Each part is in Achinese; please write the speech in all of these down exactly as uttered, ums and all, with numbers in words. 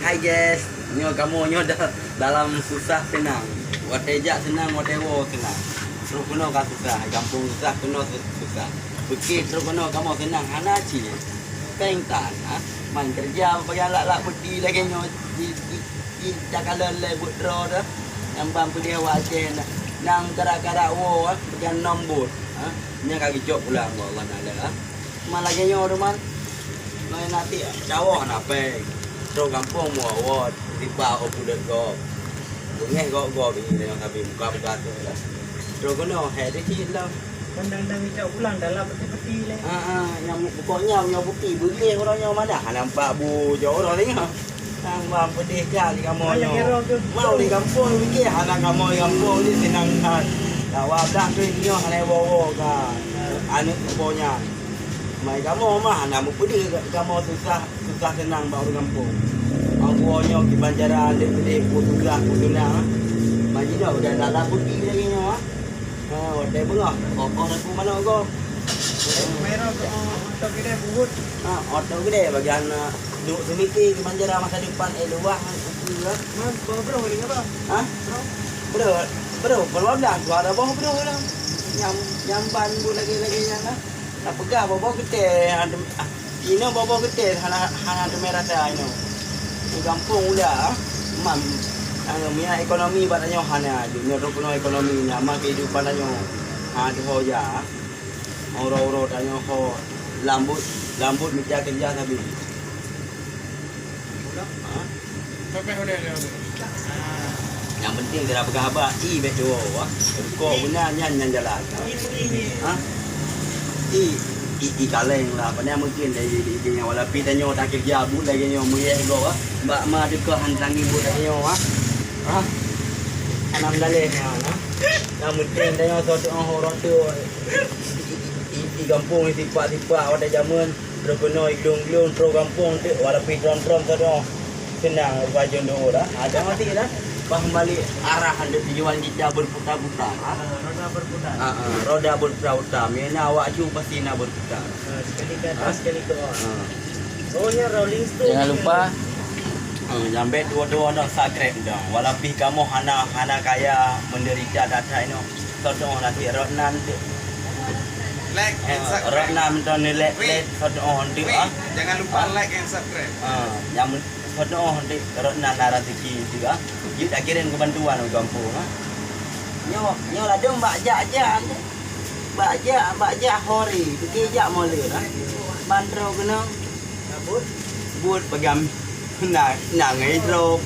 Hai guys, nyoe kamoe nyoe da-, dalam susah seunang. Watèe jak seunang, watèe woe seunang. Trôk keunoe ka susah, gampông susah, keunoe su-, susah. Bukét trôk keunoe kamoe seunang, hana cit. Péng tan, ha? Man keureuja bak lak-lak peuti lagèe nyoe, di, di, di takalon lé buet droe dah. Nyang ban peudeh awak Aceh na-, nang karak-karak woe, ha? Beugan nom buet, ha? Nyan ka geucok pulang, Allah Taala, ha? Man lagèe nyoe tu, man. Ngon nasi cawoh na péng. Trôk gampông woe-woe, tiba oh puleuet gob. Beungèh gob-gob ini dengan sapi muka beugah tu lah. Trôk keunoe, hai tu cit lah. Pandang-dang icok pulang dalam peti-peti lé. Ha, ha, nyang pokoknya nyoe putih beuleh orang nyoe mana? Hana nampak bu jauh orang tengok. Nang bang pedih kan di kamoe nyoe. Mau di gampông pike hana kamoe di gampông ni seunang kan. Dak wablah tu nyoe hana woe-woe kan. Aneuk pokoknya. Mai kamoe mah hana meupeudeuh kamoe susah, susah seunang bak ureueng gampông. Bang buoh nyoe kiban cara lé peudeh peue susah peue seunang. Mai jinoe udah dak laput lagi nyoe. Ha, watèe beungoh, kokoh lagu manok gob. Mero tu oto gede buhut. Ha, oto gede bagian, eh, duk seumiti kiban cara masa depan, eh, luwah, eh, uku, eh. Man, bang bro ni apa? Ha? Bro. Bro, bro, dua belas, dua ada bawah bro lah. Nyam, nyam ban bu lagi-lagi nyam lah. Tapeugah boh-boh geutée, inoe boh-boh geutée hana, hana teumé rasa inoe. Di gampông udah, mam, tanyoe meuiya ekonomi bak tanyoe hana, nyoe droe keunoe ekonomi nyan, ma keuhidupan tanyoe. Ha, di ho ya. Uroe-uroe tanyoe ho, lambot, lambot mita keureuja sabe. Ha? Nyang penting dia peugah haba, i bék dua, wah. Kok beuna nyan nyang jalan. Ha? I, i, i kaleng lah. Padahal mungkin dari, dari, dari nyawa lapih tanyoe tak kerja but lagi nyoe muyeh go, wah. Bak ma teuka hantangi but lagi nyoe, wah. Ha? Anam daleh nyan, ha? Yang penting tanyoe satu orang tu i, i, i gampông ni sipak-sipak pada zaman. Droe keunoe ilong-ilong troh gampông teuk, walaupun trom-trom sadoe. Seunang rupa jondoo dah. Ha, jangan mati dah. Bah balik arah anda tujuan kita berputar-putar. Ha? Roda berputar. Ha, ha, roda berputar-putar. Mina awak cu pasti nak berputar. Ha, sekali ke atas, ha? Sekali ke bawah. Ha. Oh, ya, Rolling Stone. Jangan lupa. Ha, nyambet dua-dua nak subscribe dah. Walaupun kamu hana, hana kaya menderita data ini. Sodoh nanti rot nan tu. Like and, eh, subscribe. Rot nan tu ni like, weh, like sodoh tu, weh, ah. Jangan lupa, ah, like and subscribe. Ah, yang sodoh tu rot nan ada rezeki tu, ah. Dia tak kirim ke bantuan ke kampung, ah. Nyo, nyo ladong bak jak-jak tu. Bak jak, bak jak hori, pergi jak mula, ah. Bandro kena. Buet bagi am-, na, na ngai droe.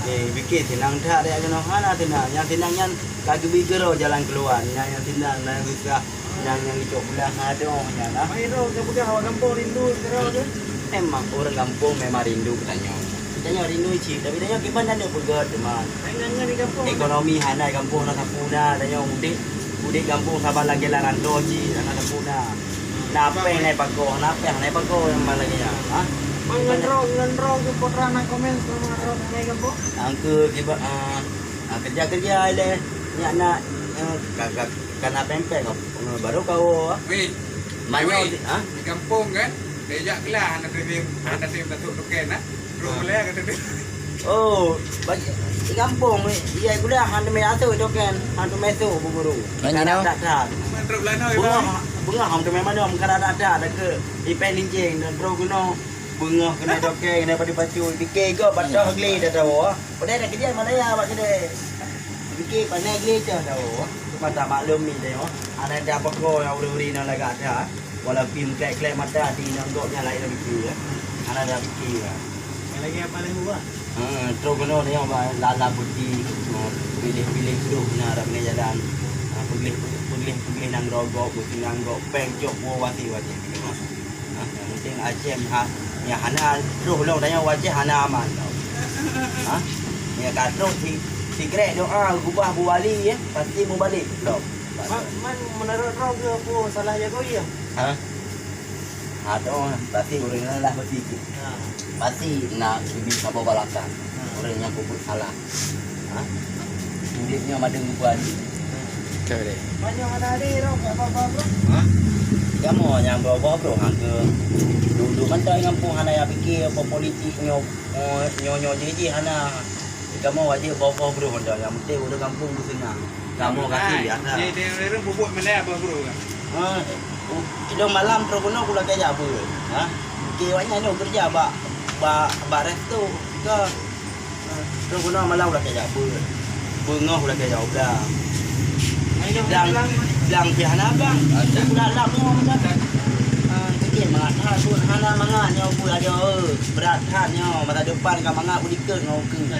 Eh, pikir seunang that ya keunoe hana seunang. Nyang seunang nyan ka geubi keudroe jalan keuluwa. Nyang, nyang seunang, nyang susah, nyang, nyang icok pulang adoe nyan lah. Mai droe ka peugah awak gampông rindu keudroe tu. Memang ureueng gampông memang rindu geutanyoe. Geutanyoe rindu cit, tapi tanyoe kiban tanyoe peugah teuma. Ekonomi hana di gampông na sapeue na, tanyoe udép, udép gampông saban lagèe lam rantô cit, hana sapeue na. Na péng na pakoe, na péng na pakoe nyang ban lagèe nyan, ha? Bang, ngon droe, ngon droe tu putra na komen sama droe na gampông. Angke kiban, ah, ah, kerja-kerja ilèe, nyak na, eh, ka, ka, ka na péng-péng, eh, baru kawoe, ah. Weh. Manyang, weh, ah? Di gampông kan, dijak keulah hana teurim, hana teurim tasok token, ah. Droe mulai kata dia. Oh, bagi di gampông, iya kuliah hana teumé asoe token, hana teumé asoe bu guru. Banyak, no? Tak, tak. Mantrok lano, beungöh, beungöh hana teumé mandum, meukarat tak, tak, tak ke ipèh linceng, dan droe keunoe, beungöh keunoe token, keunoe padu pacu, dikei go, patoh glé dah tahu. Padahal dah kerja Malaya bak kedai. Dikei pandai glé dah tahu. Cuma tak maklum ni tengok. Anak dah pekor yang uri-uri nak lagak dah. Walaupun meuklek-klek mata di nonggok nyan laén pike, ya. Hana ada pike, ya. Yang lagi apa lagi, Wak? Ha, trok keunoe nyoe ba lala putih, piléh-piléh duek na rak jalan. Ha, piléh-piléh, piléh nang rogok, beusi nang gok, péng cok buah wati-wati. Ha, yang penting Aceh ha, ya hana troh lom tanya Aceh hana aman tau. Ha? Ya ka troh si, sikrek doa gubah bu wali ya, pasti mubalek lom. Man, man meunurot droe keuh peue salah jagoe, ya? Ha? Ha, doh, pasti ureueng nyan lah berpikir. Ha. Pasti nak geubri saboh balasan. Ha. Ureueng nyang peubuet salah. Ha? Udép nyoe madeng buah ni. Betul deh. Banyak ada ada roh, apa-apa, bro. Ha? Kamoe nyang boh-boh broh hangke. Duek-duek mantong gampông hana jak pike po-, politik nyoe, nyoe, nyoe jih-jih hana. Kamoe wajéb boh-boh broh mantong, nyang penting ureueng gampông tu seunang. Kamoe kaki biasa. Di, di, di, di, bubuet mandai boh broh kan? Ha, u-, ilong malam trok keunoe kulakèe jak beuet. Ha? Oke, awak nyan nyoe keureuja bak, bak, bak resto. Ka. Trok keunoe malam ulakèe jak beuet. Beungoh ulakèe jak u blang. Blang, blang pih hana blang. Aku dak lap nyoe macam. Ah, sakét mangat that, buet hana mangat nyoe buet aja, eh. Brat that nyoe, masa depan ka mangat ulikot ngon ukeue.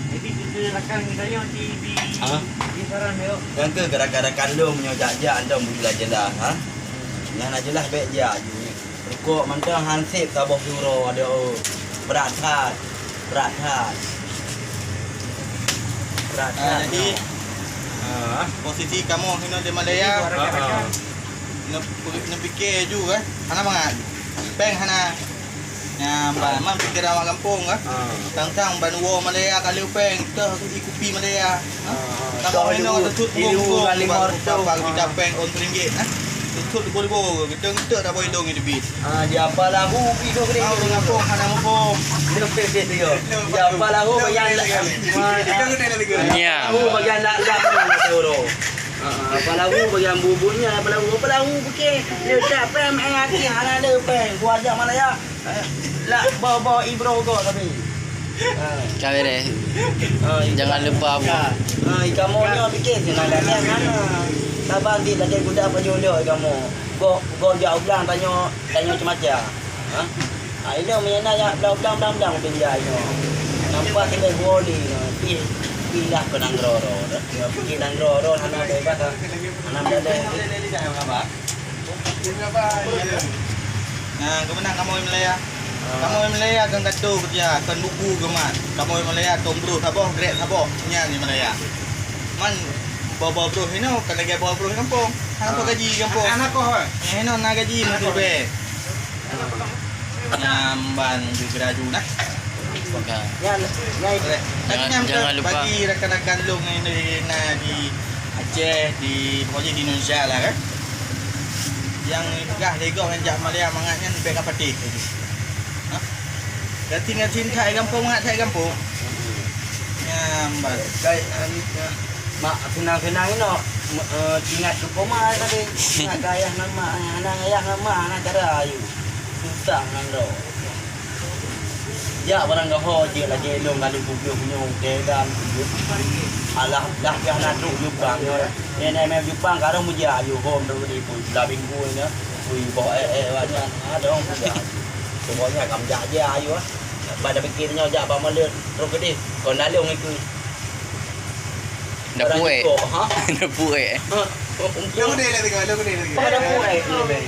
Jadi, kita rakan kita nyoe di, di, Ha? di Saran, yuk. Nyang keu rakan-rakan lôn nyoe jak-jak, antom beujeulaih-jeulaih, ha? Nyang na jeulaih bèk jak. Rukok mantong han sép saboh euro, adoe. Brat that. Brat that. Brat Ah, that jadi, nyoe. Ah, posisi kamoe hinoe di Malaya, Jadi, buat rakan-rakan. Ah, ah. Neupike ju, kan? Hana mangat. Péng hana. Nyan, ban, man pike awak gampông, kan? Ah. Tang-tang ban woe Malaya ka lheueh péng, teuh kupi Malaya. Ah, ah. Kamoe hinoe teuh teucut di bungkong, lima ratus. Bang, bang, kita péng on seringgit, eh. Teucut ribu-ribu, gedong teuk dak boh idong di bit. Ah, di apa lahu pi tu gede. Tahu dengan pom, hana mupom. Di apa lahu bagian dak. Ya. Lahu bagian dak dak tu, Bro. Ah, apa lahu bagian bubuknya, apa lahu, apa lahu bukan. Dia tak pem eh hati hana ada pem. Gua ajak Malaya. Lah, bawa-bawa Ibro go tapi. Ha. Kawin deh. Ha, Jangan lupa, Bu. Ha, kamoe nyoe bikin senang datang kan. Saban di lagi guda apa jodoh kamoe. Go go jak ublang tanyo tanyo macam-macam. Ha? Ha, ini menyana ya blang blang blang blang pinjai nyoe. Nampak kita gua ni. Pi pi lah ke nangro ro. Pi nangro ro hana bebas. Hana bebas. Nah, keumeunang kamoe Malaya. Ah. Kamoe Malaya kan gato keureuja, kan buku geumat. Kamoe Malaya tom brôh saboh, grek saboh, nyan di Malaya. Man, boh-boh brôh inoe, kan lagèe boh brôh gampông. Hana Ah. gaji gampông. Anak koh, eh? Eh, inoe na gaji Anak masih koh. Be. Nyamban juga laju nah. Oke. Nyan, nyan. Boleh. Tapi Jangan, nyan jangan lupa. Bagi rakan-rakan lôn yang di, na di Aceh, di, pokoknya di Indonesia lah kan. Yang peugah lé gob ngon jak Malaya mangat nyan bèk ka patéh. Ha? Gatin-gatin that gampông, mangat that gampông. Nyamban. Baik, ah, ni, ah. Mak, senang-senang inoe, me-, eh, ingat keu poma tadi. Ingat keu ayah ngon mak, aneuk ayah ngon mak, hana cara ayu. Susah ngon droe. Jak barang gaho jeuet lagèe lôn kali kupiôh nyoe, dendam, alah, dah pih hana trok Jepang nyoe. Nenek meh Jepang ka rôh meujak ayu hom tu di pui, blah minggu nyoe. Pui boh eh, eh, banyak. Ada orang muda. Pokoknya kamu jak je ayu ah. Pada pikir nyoe jak bak maleuet, trok keudeh. Kon dalong itu. Dah puek. Ikok, ha? Dah puek. Ha? Long deh lah tengok, long deh lagi. Pada puek ni, Ben.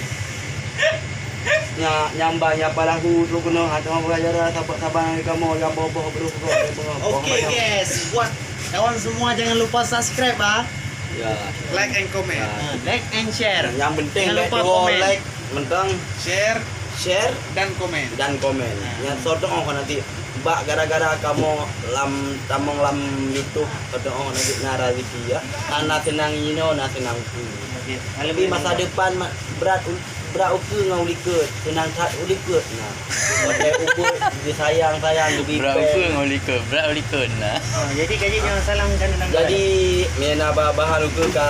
Nya, nyambai, nya palahu tu kena, ha, tengok pelajaran, sabar-sabar dengan kamu, yang boboh, boboh, boboh, boboh, Oke, boboh. Guys, buat kawan semua jangan lupa subscribe, ah. Ya. Like and comment. Ya. Ah, like and share. Yang penting jangan like lupa dua, komen. Like, mentang. Share. Share. Dan komen. Dan komen. Ah. Yang sodong nanti. Bak gara-gara kamoe lam, tamong lam YouTube, kadang na rezeki, ya. Hana seunang inoe, na seunang ukeue. Oke. Tapi masa depan ma-, brat u-, brat ukeue ngon ulikot, seunang that ulikot, nah. Pakai ubit, disayang-sayang, geubri Brat pèng. Ukeue ngon ulikot, brat ulikot, nah. Oh, jadi gaji jangan salah kan dalam Jadi, mina ba-, bahan ukeue ka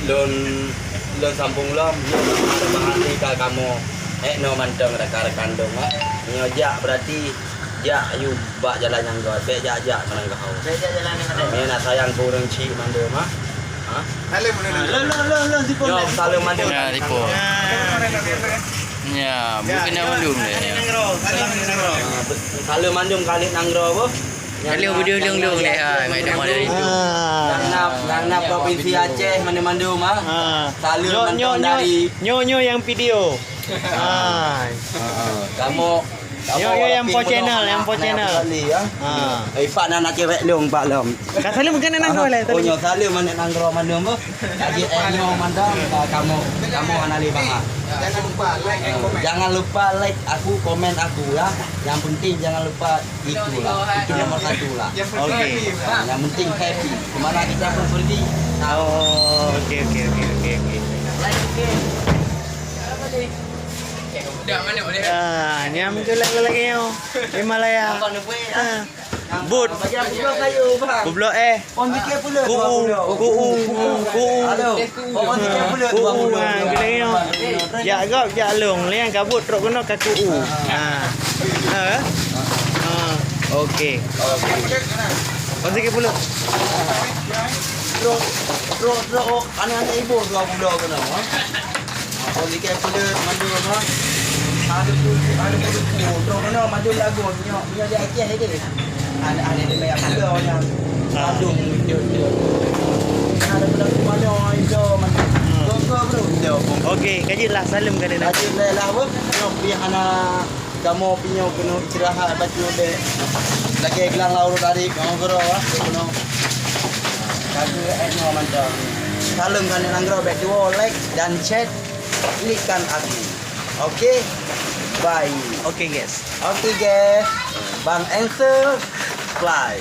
lôn, lôn sambung lom, lôn bahan, bahan ni ka kamoe. Eh, no mantong rakan-rakan dong, ah. Nyoe jak berarti Jak, yue bak jalan nyang göt, bèk jak-jak keunan geuhôi. Bèk jak jalan nyang göt. Meunan sayang keu ureueng chik mandum, ha? Ha? Saleuem mandum. Ah, lôn, lôn, lôn, lôn, sipon. Nyoe, saleuem mandum. Ya, sipon. Ya, bukan mandum deh. Saleuem nanggroe, saleuem nanggroe. Ah, be-, saleuem mandum kali nanggroe, boh. Kalau video lông-lông deh, ha, mai teuma dari tu. Ah. Nyang na, nyang na provinsi Aceh mandum-mandum, ha? Ah. Saleuem nyoe, nyoe, dari nyoe, nyoe yang video. Ah. Kamoe Yo, yo, nyang po channel, nyang po channel. Ha. Eh, Pak, na, na cewek lông, Pak, lom. Ka saleuem bukan nanggroe lah. Oh, nyoe saleuem aneuk nanggroe mandum, boh. Jadi, eh, nyoe mandum, ah, kamoe, kamoe hana lé bahas. Jangan lupa like and comment. Jangan lupa like aku, komen aku, ya. Yang penting jangan lupa itulah. Itu nomor satu lah. Oke. Yang penting happy. Kemana kita pun pergi. Oh, oke, oke, oke, oke, oke. Ah, nyam ke lagi-lagi nyoe. Himalaya. Ah. But. Kublok eh. Ku'u, ku'u, ku'u. Ku'u, ha, kena nyoe. Jak gob, jak lông. Liang kabut trok keunoe ka ku'u. Ha. Ha. Ha. Okey. Pon sikit puluh. Trok, trok, trok. Aneuk-aneuk ibu dua budak keunoe, ha? Apa likai peuleut mandum, ha? Ada pun, ada pun. Oh, trok keunoe mandum lagu. Nyoe, nyoe di Aceh deh. Ada, ada di banyak pula orang. Mandum, jom, jom. Ada pula mana, jom, mandum. Go, go, bro. Jom. Okey, kaji lah, salem ka dia. Kaji lah, lah, bro. Nyoe, pihak anak Kamoe pinyoo keunoe istirahat bacut deh. Lagèe glang laôt tarék, ngon keudroe, ah, keunoe. Lagèe eh nyoe mantong. Saleuem keu aneuk nanggroe bèk tuwoe, like dan chat, klikkan aku. Oke? Bye. Oke, guys. Oke, guys. Bang Answer, fly.